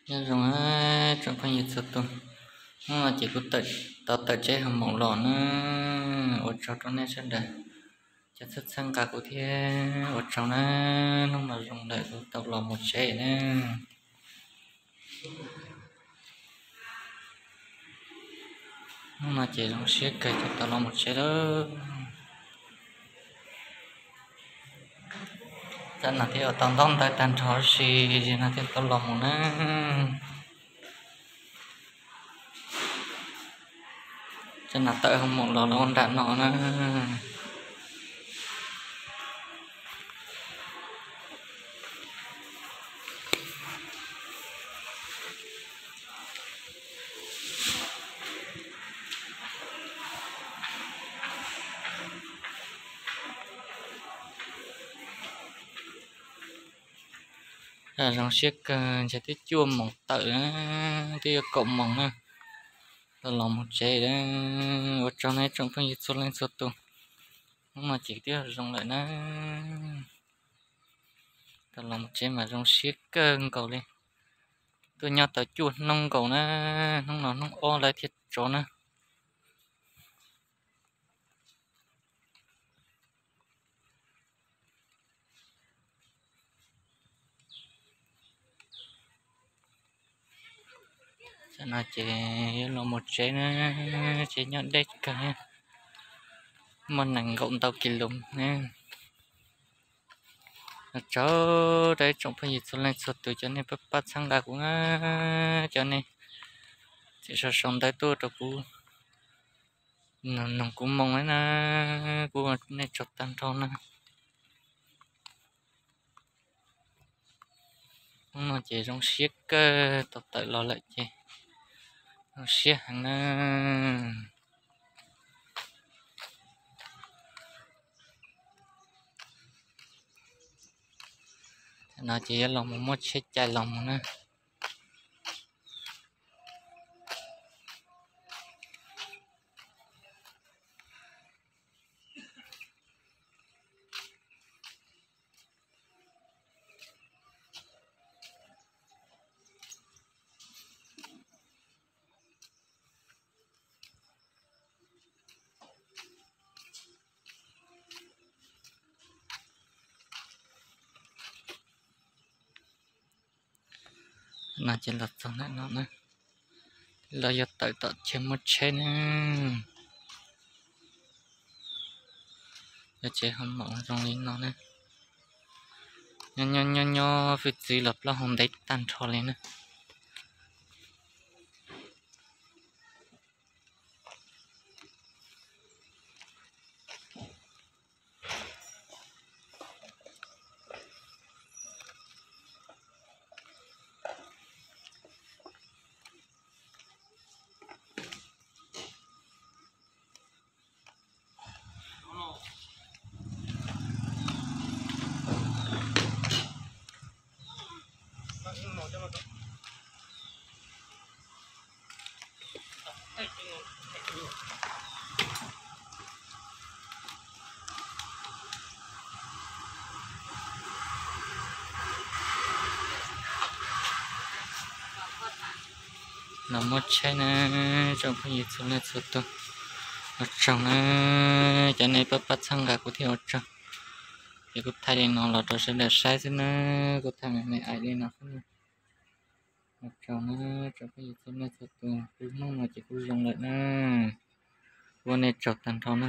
Nyob zoo tsoom phooj ywg txhua tus, hnub no ces kuv tau tawm tsheb hoo moos los na, ua tsaug rau nej sawv daws cov txhawb txhawb nqa kuv thiab, ua tsaug na, hnub no zoo lawm kuv tau los mus tsev na. Hnub no ces zoo siab kawg ces tau los mus tsev lawm. Tsam no thiaj ua tau ntaub ntawv tag nrho sis no thiaj tau los mus na. Tsam no tawm hoo moos los los ua nram no na. Zoo siab kawg ntshe twb cuaj moos tawm, twb yuav kaum moos na, tau los mus tsev. Ua tsaug nej tsoom phooj ywg txhua leej txhua tus, hnub no ces twb zoo lawm na. Tau los mus tsev mas zoo siab kawg nkaus li. Tuaj nyob tau cuaj hnub nkaus na, hnub no hnub ob lawv thiaj tso na. Tam no ces yuav los mus tsev na, tsev nyob deb kawg, muaj nees nkaum ntau kis lus ne. Ua tsaug rau ib tsoom phooj ywg txhua leej txhua tus, cov nej pab pab txhawb nqa kuv na, cov nej tseem sau sau ntawv tuaj rau kuv, noog kuv moo na, kuv ua nej tsaug tag nrho na. Hnub no ces zoo siab kawg, tau tawm los lawm ces zoo siab heev na. Tam no ces yuav los mus muab tsheb cais los mus na. No ces los txog ntawm no na, los yog tawm tom chaw muab tsheb na. Yog tsev hoo maum zoo li no na, nyob nyob nyob nyob fwj txwv los plaub hau ntev tag nrho li na. Los muab tsheb na, tsoom phooj ywg txhua leej txhua tus, ua tsaug na, cov nej pab pab txhawb nqa kuv thiab ua tsaug. Ces kuv thaij li no los rau sawv daws saib xwb na, kuv thaij me me ais li no xwb na. Ua tsaug na, tsoom phooj ywg txhua leej txhua tus, kuv hnub no ces kuv zoo lawm na, ua nej tsaug tag nrho na.